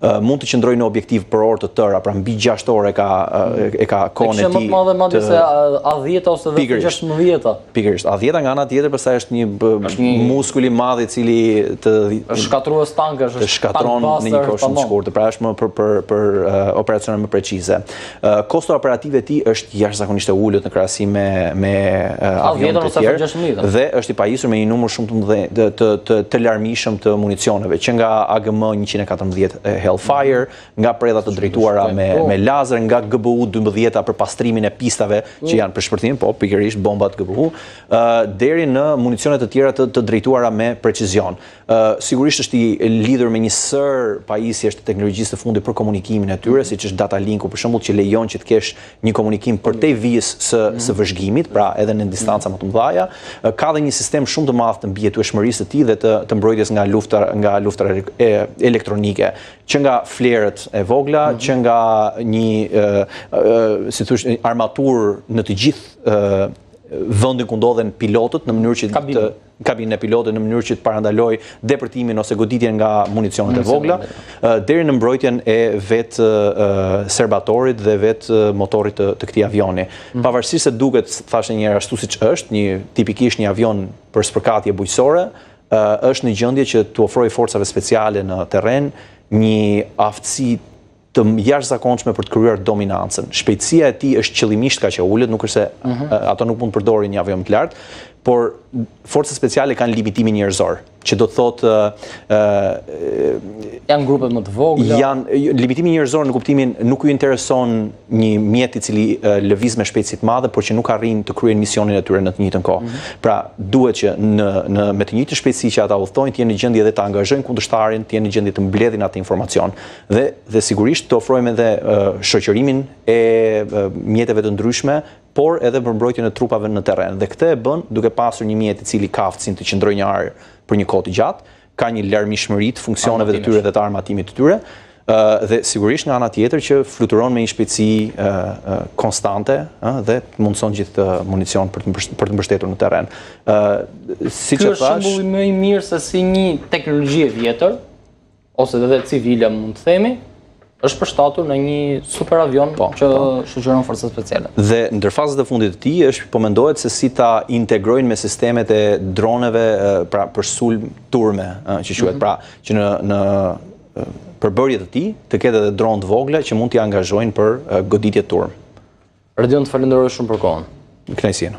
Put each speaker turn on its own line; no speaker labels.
Mund të qëndrojë në objektiv për orë të tëra, pra mbi 6 orë e ka e ka kohën e
tij. Më të madhe madje se A10 ose dhe F16.
Pikërisht, A10 nga ana tjetër pastaj është një është një muskull i madh i cili
të është shkatërrues tankesh,
është shkatërron në një kohë shumë të shkurtër, pra është më për për për operacione më precize. Kosto operative e tij është jashtëzakonisht e ulët në krahasim me me avionët e tjerë dhe është i pajisur me një numër shumë të mëdhenj të të të, të larmishëm të municioneve, që nga AGM 114 Hellfire, nga predha të drejtuara me po. me lazer, nga GBU 12 për pastrimin e pistave që mm. janë për shpërthim, po pikërisht bombat GBU, ë deri në municione të tjera të, të drejtuara me precizion. Sigurisht është i lidhur me një sërë pajisjesh të teknologjisë së fundit për komunikimin e tyre, siç është data linku për shembull që lejon që të kesh një komunikim përtej vijës së mm. së vëzhgimit, pra edhe në distanca më të mëdha. Ka dhe një sistem shumë të madh të mbijetueshmërisë së tij dhe të të mbrojtjes nga lufta nga luftra elektronike, që nga flerët e vogla, mm -hmm. që nga një si thosh armaturë në të gjithë vendin ku ndodhen pilotët në mënyrë që të kabinën e pilotit në mënyrë që të parandalojë depërtimin ose goditjen nga municionet e vogla, deri në mbrojtjen e vetë serbatorit dhe vetë motorit të, të këtij avioni. Mm. Pavarësisht se duket, thashë një herë ashtu siç është, një tipikisht një avion për spërkatje bujqësore, është në gjendje që t'u ofrojë forcave speciale në terren një aftësi të jashtëzakonshme për të kryer dominancën. Shpejtësia e tij është qëllimisht kaq e ulët, nuk është se mm -hmm. ato nuk mund të përdorin një avion të lartë, por forcat speciale kanë limitimin njerëzor, që do të thotë
ë janë grupe më të vogla.
Janë limitimi njerëzor në kuptimin nuk ju intereson një mjet i cili lëviz me shpejtësi të madhe, por që nuk arrin të kryejnë misionin e tyre në të njëjtën kohë. Mm -hmm. Pra, duhet që në në me të njëjtën shpejtësi që ata udhëtojnë, të jenë në gjendje edhe të angazhojnë kundërshtarin, të jenë në gjendje të mbledhin atë informacion. Dhe dhe sigurisht të ofrojmë edhe shoqërimin e mjeteve të ndryshme, por edhe për mbrojtjen e trupave në terren. Dhe këtë e bën duke pasur një mjet i cili ka aftësinë të qëndrojë në ajër për një kohë të gjatë, ka një larmishmëri të funksioneve të tyre dhe të armatimit të tyre, dhe sigurisht nga ana tjetër që fluturon me një shpejtësi konstante dhe të mundëson gjithë municion për të për të mbështetur në terren.
Ë siç e thashë, ky është shembulli më i mirë se si një teknologji e vjetër ose edhe civile mund të themi, është përshtatur në një super avion po, që po. shoqëron forcat
speciale. Dhe ndër fazat e fundit të tij është po mendohet se si ta integrojnë me sistemet e droneve pra për sulm turme, që quhet, mm -hmm. pra që në në përbërje të tij të ketë edhe dronë të vogla që mund t'i angazhojnë për goditje turmë.
Redion të falenderoj shumë për kohën.
Kënaqësi.